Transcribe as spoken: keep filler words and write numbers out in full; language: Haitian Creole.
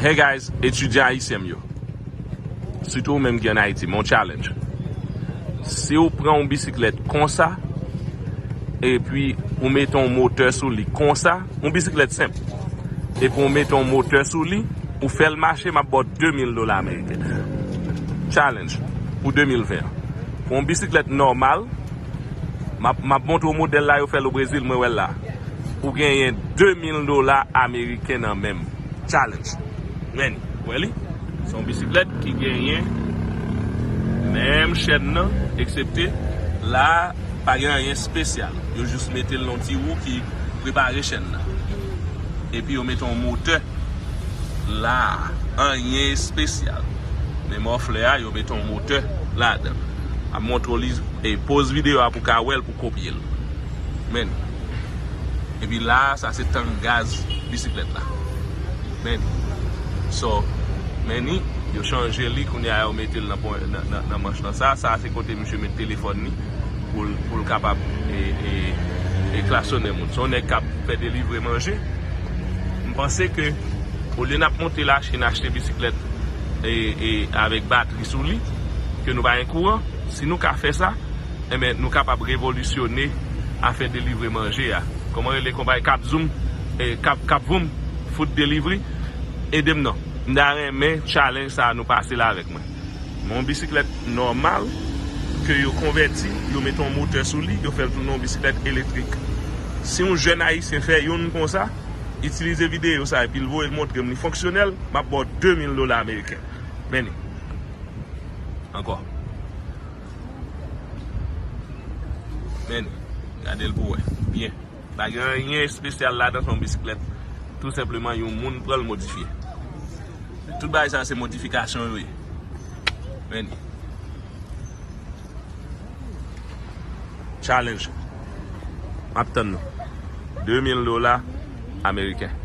Hey guys, etidyan ayisyen m yo. Sitou ou menm ki ann Ayiti, men yon challenge. Si w pran yon bisiklèt konsa, epi ou mete yon motè sou li konsa, yon bisiklèt senp, epi ou mete yon motè sou li, ou fè l mache, m ap ba w de mil dola ameriken. Challenge pou de mil ven an. Pou yon bisiklèt nòmal, m ap, m ap montre w modèl la, yo fè l o Brezil, mwen wè l la. Ou genyen de mil dola ameriken nan men m. Challenge. Men, wè li? Se yon bisiklèt ki genyen menm chèn nan, eksepte la, pa gen anyen espesyal. Yo jis mete l nan yon ti wou ki prepare chèn nan. Epi yo mete yon motè la, anyen espesyal. Men mòflè a, yo mete yon motè ladan. Ap montre w li, e poz videyo a pou w ka wè l, pou w kopye l. Men. Epi la, sa se tank gaz bisiklèt la. Men. So, men ni, yo chanje li, kounye a yo mete l nan, pwen- nan, nan, nan manch lan. Sa, sa se kote misye met telefòn li pou l, pou l kapab e, e, e klasonnen moun. Se yon nèg k ap fè delivre manje. M panse ke olye n ap monte Lachin achte bisiklèt e, e avèk batri sou li, ke nou pa gen kouran, si nou ka fè sa, enben, nou kapab revolisyone afè delivre manje a. Kòman rele konpayi Kap Zoom, e, Kap, Kap Voum, Food Delivery? Ede m non. M ta renmen challenge sa a nou pase la avèk mwen. Men yon bisiklèt nòmal ke yo konvèti, yo mete yon motè sou li, yo fè l tounen yon bisiklèt elektrik. Si yon jèn ayisyen fè youn konsa, itilize videyo sa epi l voye l montre m li fonksyonèl, m ap ba w de mil dola ameriken. Men ni. Ankò. Men ni. Gade l pou w wè. Byen. Pa gen anyen espesyal ladan, se yon bisiklèt. Tou senpleman, yon moun pran l modifye. Tout bagay sa, se modifikasyon yo ye. Men ni. Challenge. M ap tann nou. De mil dola ameriken.